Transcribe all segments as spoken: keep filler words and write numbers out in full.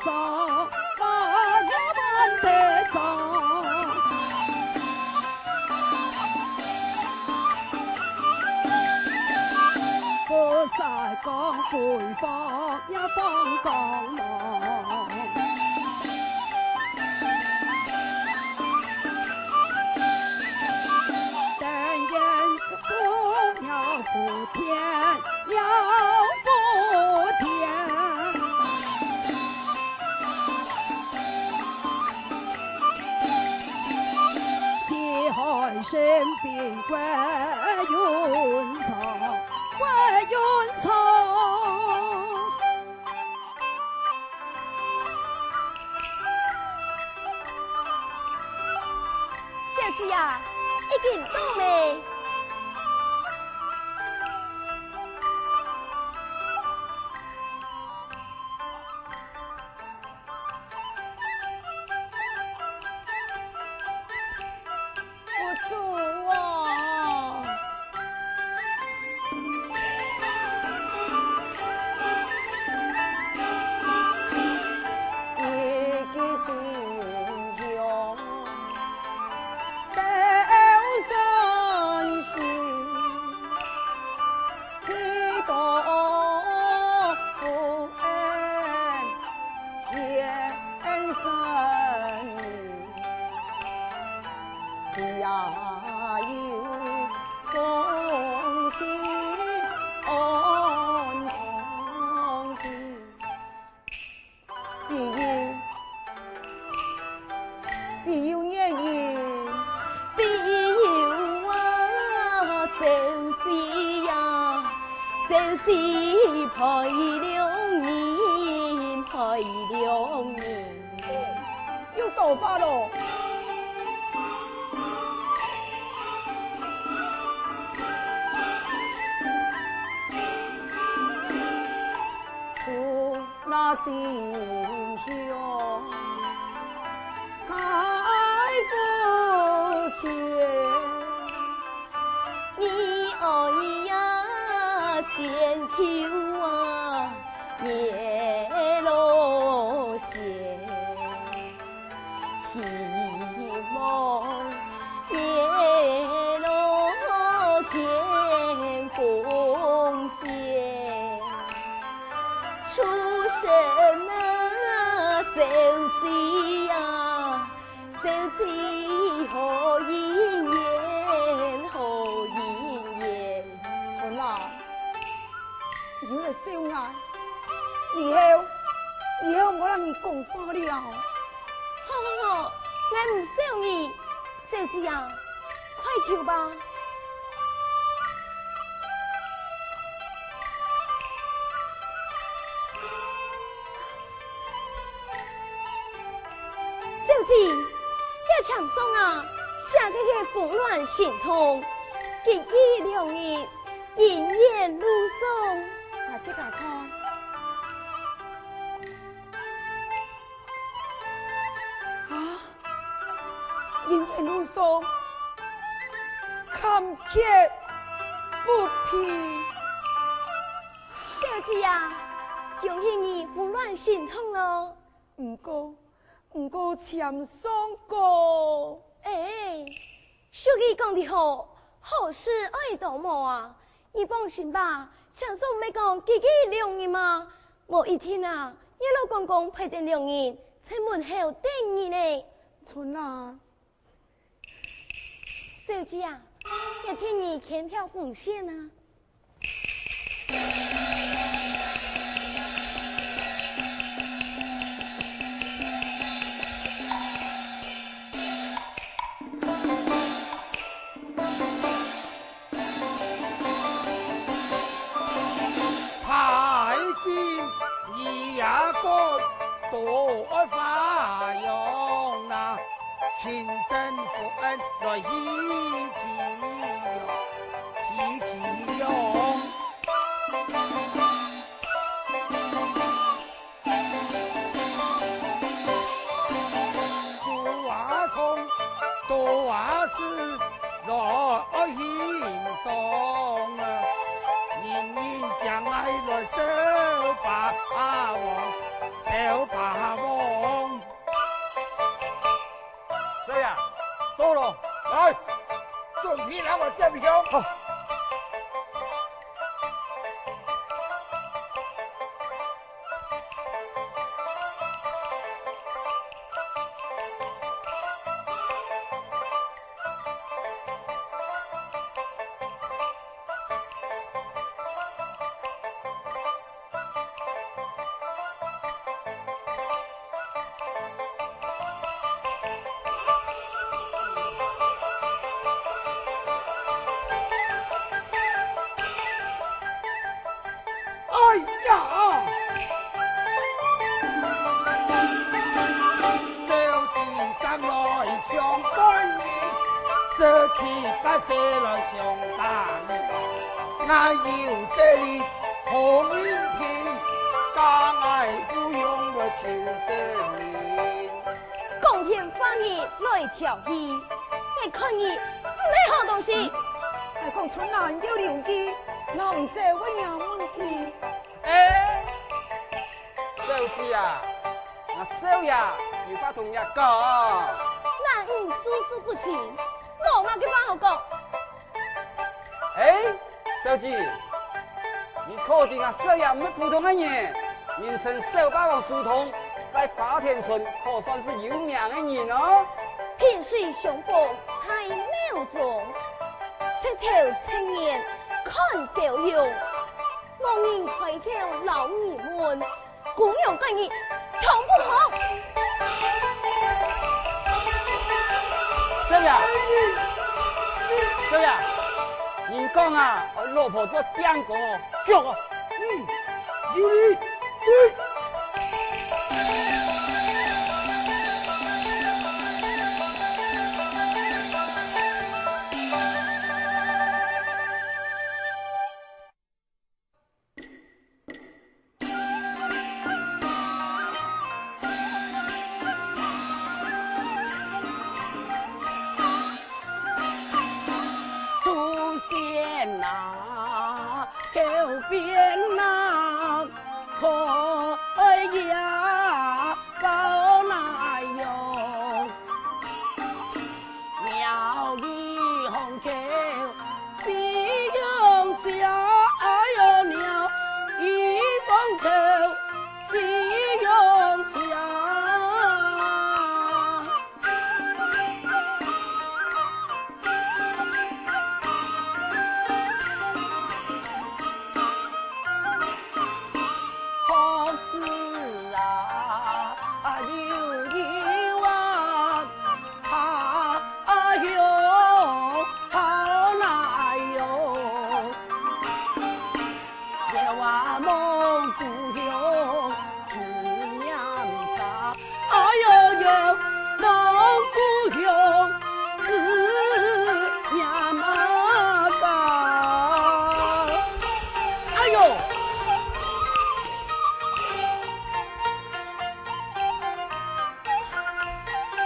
上，万呀万得上。不晒光，不放呀放光芒。但愿 不要不甜，要不甜。西海参比关云长，关云长。 小姐啊，已經到咧。佛祖啊！ 比丘，比丘，愿意。比丘啊，小姐呀，小姐陪了你，陪了你。又倒把咯。 那心胸在不前。你爱呀千秋啊，叶落斜。 希望叶落天公斜。出身啊，小姐呀，小姐好姻缘，好姻缘。春兰，你來笑𠊎，以後，以後毋好摎你講話了。 好好好，𠊎毋笑你。小姐啊，快去吧。小姐，這牆上啊，寫个係紅鸞神通，今晡日兩人姻緣路上。𠊎自家看。 啊，姻緣路上，坎坷不平。小姐啊，恭喜你紅鸞神通咯。毋過，毋過籤上過。哎，俗語講得好，好事愛多磨啊。 你放心吧，籤上毋係講幾个兩日嘛，無一定啊，月老公公陪等兩人，在門口等你呢。春蘭。小姐啊，𠊎替你牽條紅線啊。 柴間、野間都愛花樣啊，情深福恩來喜氣喲，喜氣喲。 做阿公，做阿叔，來愛欣賞啊！人人將愛來笑霸王，笑霸你让我怎么样？好。哎呀！手起上来像官人，手起八十来像大人。俺有势力好人品，家外不用我亲生命。 光天化日來调戲，𠊎看你毋係好東西。𠊎講春蘭有留意，哪毋知會惹問題。哎，小姐啊，吾少爺有話同你講。男女授受不親，無麼个話好講。 哎，小姐，你可知吾少爺毋係普通个人，人稱小霸王朱仝，在花田村可算係有名个人哦。萍水相逢在廟中，石頭青年看斗勇，無人開口摎你問， 姑娘看你痛不痛？少爺，少爺，人講啊，老婆做釘工哦，腳哦。嗯，有理，對。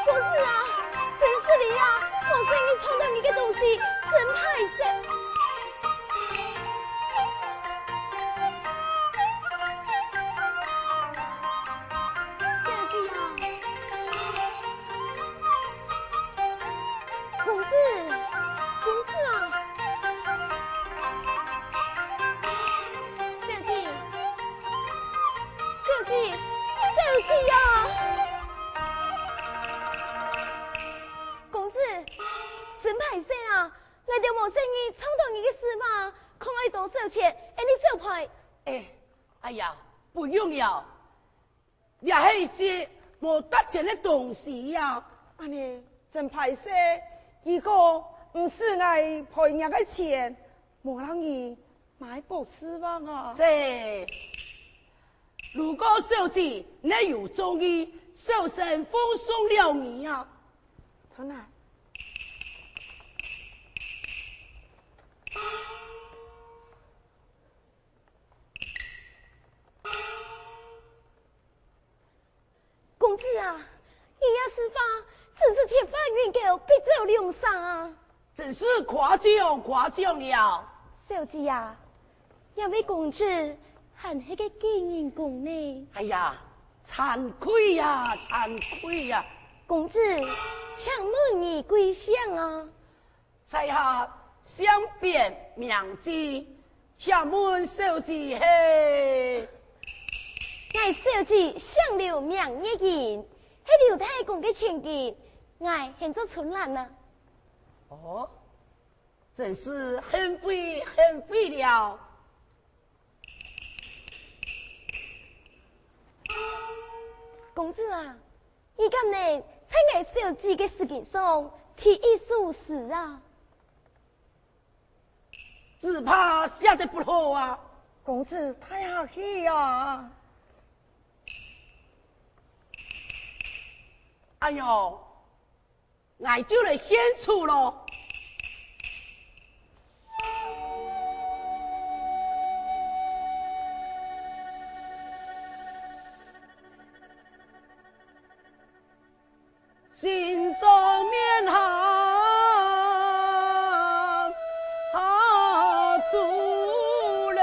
公子啊，真失禮啊，無細義撞著你个東西，真歹勢。小姐啊，公子，公子啊，小姐。 小姐，小姐啊！公子，真歹勢啊！𠊎兜無細義撞著你个私話，看愛多少錢，𠊎俚照賠。哎，哎呀，不用了，這係一息無值錢个東西呀。恁呢，真歹勢，如果毋使𠊎賠若个錢， 無摎你買保釋房啊！這，如果小姐你有中意，小生奉送了你啊！春蘭。 公子啊，你這詩畫真是鐵板雲溝，必走良辰啊！真是誇獎，誇獎了。小姐啊，這位公子還係个寄人公呢。哎呀，慚愧呀，慚愧呀！公子，請問你貴姓啊？ 在下姓卞名季，請問小姐係？𠊎小姐姓劉名月英，係劉太公个千金，𠊎喊做春蘭啊。哦，真是幸會，幸會了。公子啊，你敢能在𠊎小姐个絲巾上題一首詩啊？ 只怕寫得不好啊。公子太客氣啊。哎喲，𠊎就來獻醜咯。 心中面寒下珠泪，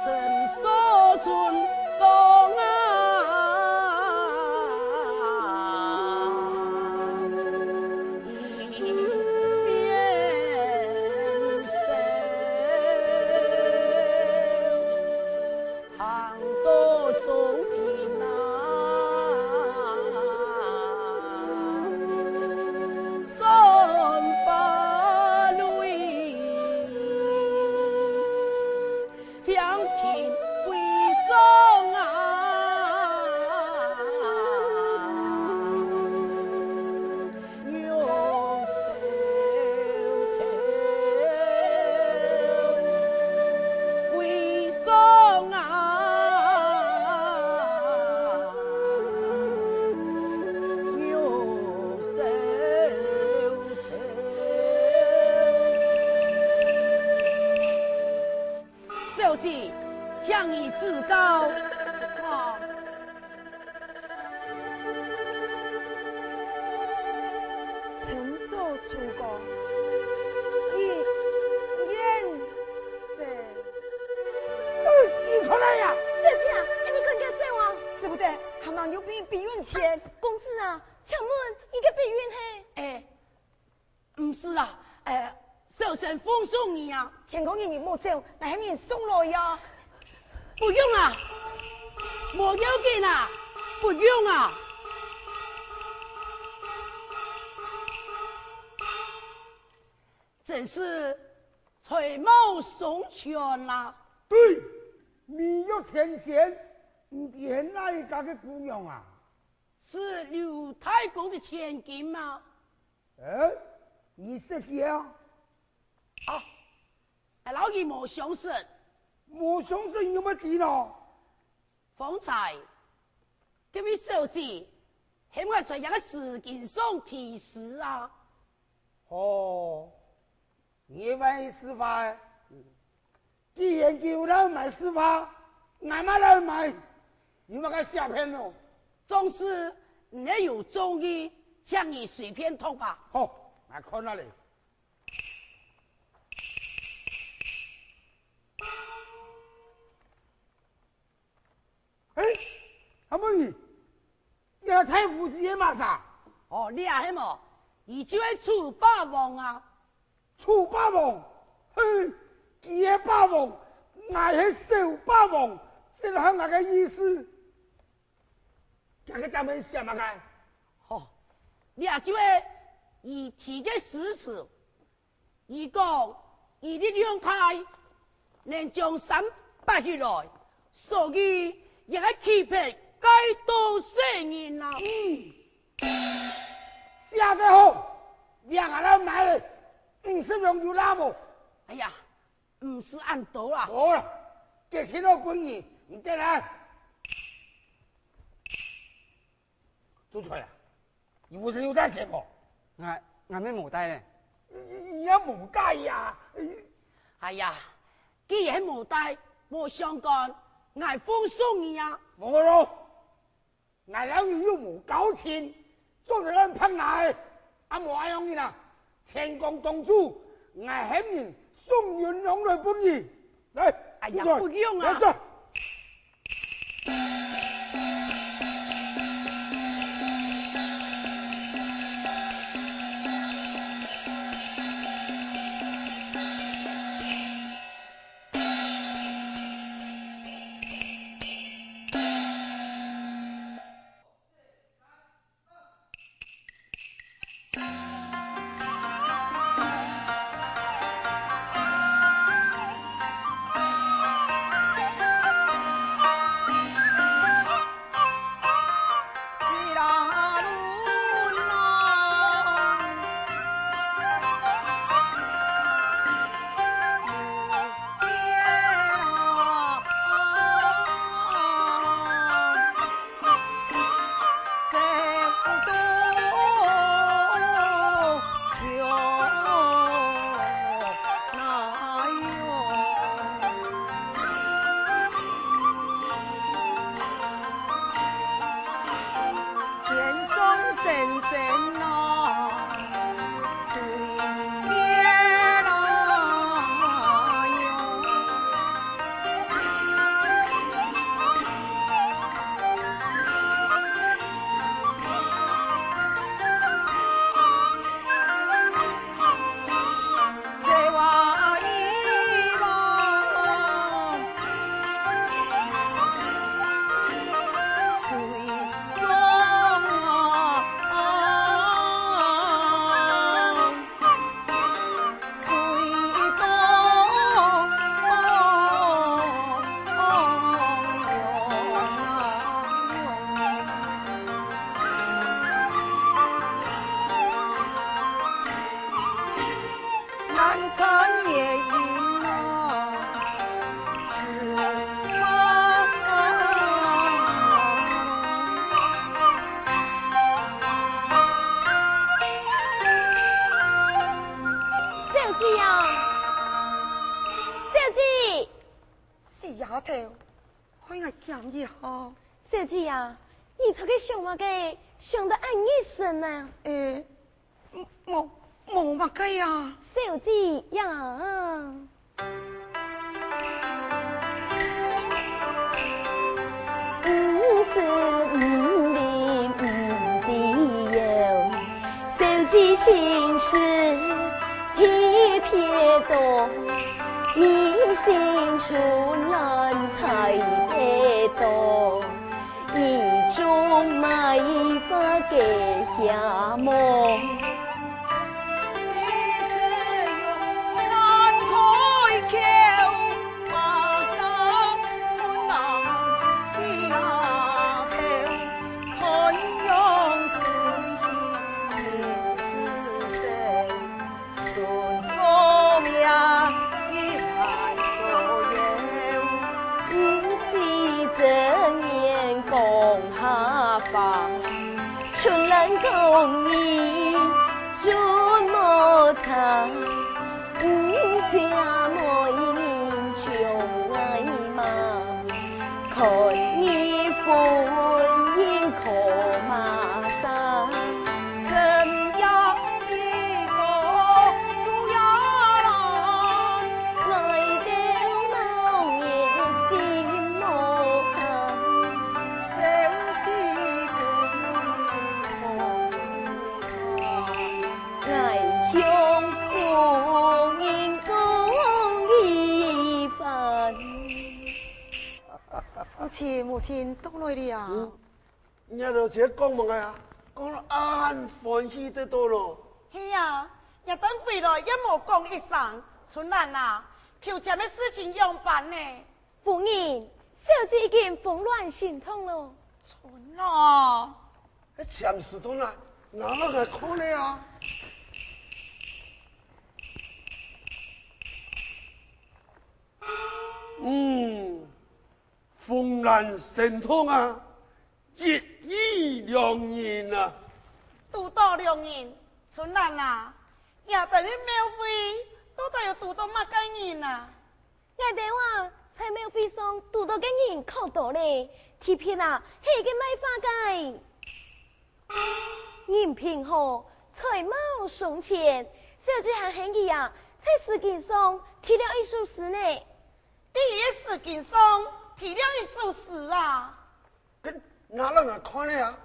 怎说春光啊，一边愁。 行到中庭啊，三把泪，将庭归上啊。 玉手头归上啊，玉手头。小姐，请你指教。啊。 春色秋光，一人生。哎，你出來呀！小姐，哎，你趕緊走啊！使不得，還吂有比，比運錢。公子啊，請問你个比運係？哎，毋使啊，哎， 小生奉送你啊。天光日你莫走，𠊎喊人送來呀。不用啊，無要緊啊，不用啊。真是吹毛送錢啦。對，名曰天仙，毋知係哪一家个姑娘啊？是劉太公的千金嗎？ 哎，你識佢啊？啊，𠊎摎佢無相識。無相識，你仰會知呢？方才，該位小姐喊𠊎在厥个絲巾上題詩啊。哦，你會詩畫欸？ 既然佢有來賣詩畫，𠊎乜來賣，有麼个寫篇咯？總是你有中意，請你隨便讀吧。好，𠊎看下哩。哎，阿妹，你个大胡子係麼儕？哦，你也係無？佢就係楚霸王啊！ 楚霸王，嘿，佢係霸王，𠊎係小霸王，這係𠊎个意思。這个頂面寫麼个？吼，這就係佢題个詩詞。佢講，佢力量大，能將山拔起來，所以佢个氣魄蓋到世人啊。嗯。 寫得好，這𠊎來買咧，五十兩有罅無？哎呀，毋使恁多啦。好啦，這錢好分你，你等來。做出來啊，你毋係有帶錢無？𠊎，𠊎乜無帶咧。你，你也無帶呀？哎呀，既然無帶，無相干，𠊎奉送你啊。無咯。 𠊎摎你又無交情，做得亂拍馬个，啊無恁樣个啦，天光當晝，𠊎喊人送銀兩來分你。來，哎呀，不用啊。來，走。頭，害𠊎驚一下。小姐啊，你在該想麼个？想到恁入神啊？欸，無，無麼个呀。小姐呀。 母親，母親，到來了。嗯，你兜在講麼个啊？講到恁歡喜得到咯。係啊，你等回來也無講一聲。春蘭啊，頭前个事情仰般呢？夫人，小姐已經風亂心動咯。春蘭。該籤詩筒啊，拿來𠊎看咧啊。嗯， 紅鸞聖堂啊，一語良人啊。堵到良人，春蘭啊，你兜个廟會到底有堵到麼个人啊？𠊎兜啊，在廟會上堵到个人較多咧，特別啊，係該賣花个。人品好，才貌雙全，小姐還喊佢啊，在詩經上題了一首詩呢。 在詩經上題了一首詩啊。該拿來𠊎看咧啊。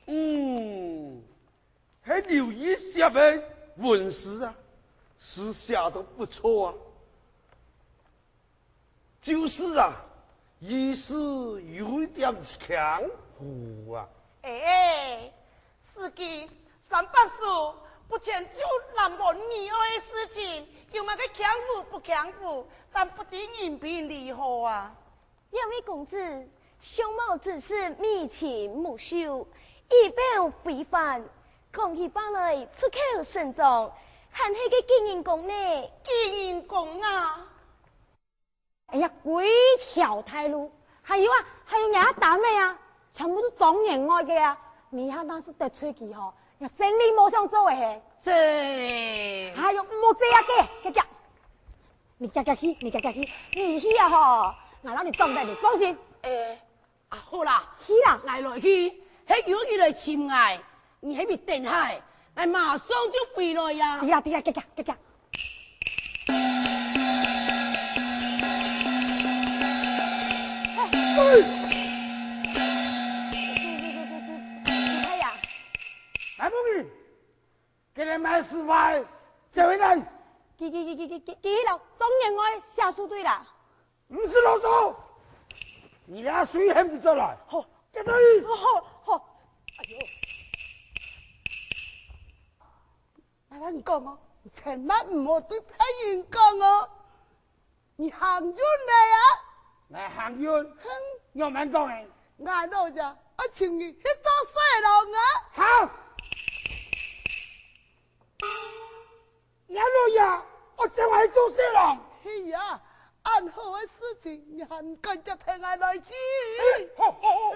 嗯，係劉禹錫个文詩啊，詩寫到不錯啊。 就是啊，意思有一點輕浮啊。欸，詩經三百首，不全就闌珊遇害个事情，有麼个輕浮不輕浮，但不知人品如何啊。兩位公子，相貌真是眉清目秀，儀表非凡，講起話來出口成章，還係个舉人公呢。舉人公啊！ 哎呀，歸條大路，還有啊，還有若單位啊，全部都莊員愛个啊！你這下若係得罪佢吼，若生理無想做个嘿。這……哎喲，莫這樣个，遽遽！你遽遽去，你遽遽去，你去啊吼，𠊎摎你掌等你，放心。欸， 啊，好啦，去啦。𠊎來去，係有人來尋𠊎，你係毋係等下，𠊎馬上就回來呀。對啦，對啦，遽遽，遽遽。哎，哎呀，來，不明，今日麼个事發，走回來。佢，佢，佢，佢，佢，佢，佢，佢，莊員愛寫書對啦。 毋使囉嗦，你這水喊佢轉來。好，跟著佢。好，好。哎喲，𠊎摎你講哦，你千萬毋好對別人講哦。你行運來啊！𠊎行運？哼，仰般講欸？𠊎老爺愛請你去做婿郎啊！好。 你老爺愛請𠊎去做婿郎？係啊，恁好个事情，你還毋趕緊跈𠊎來去？好，好，好。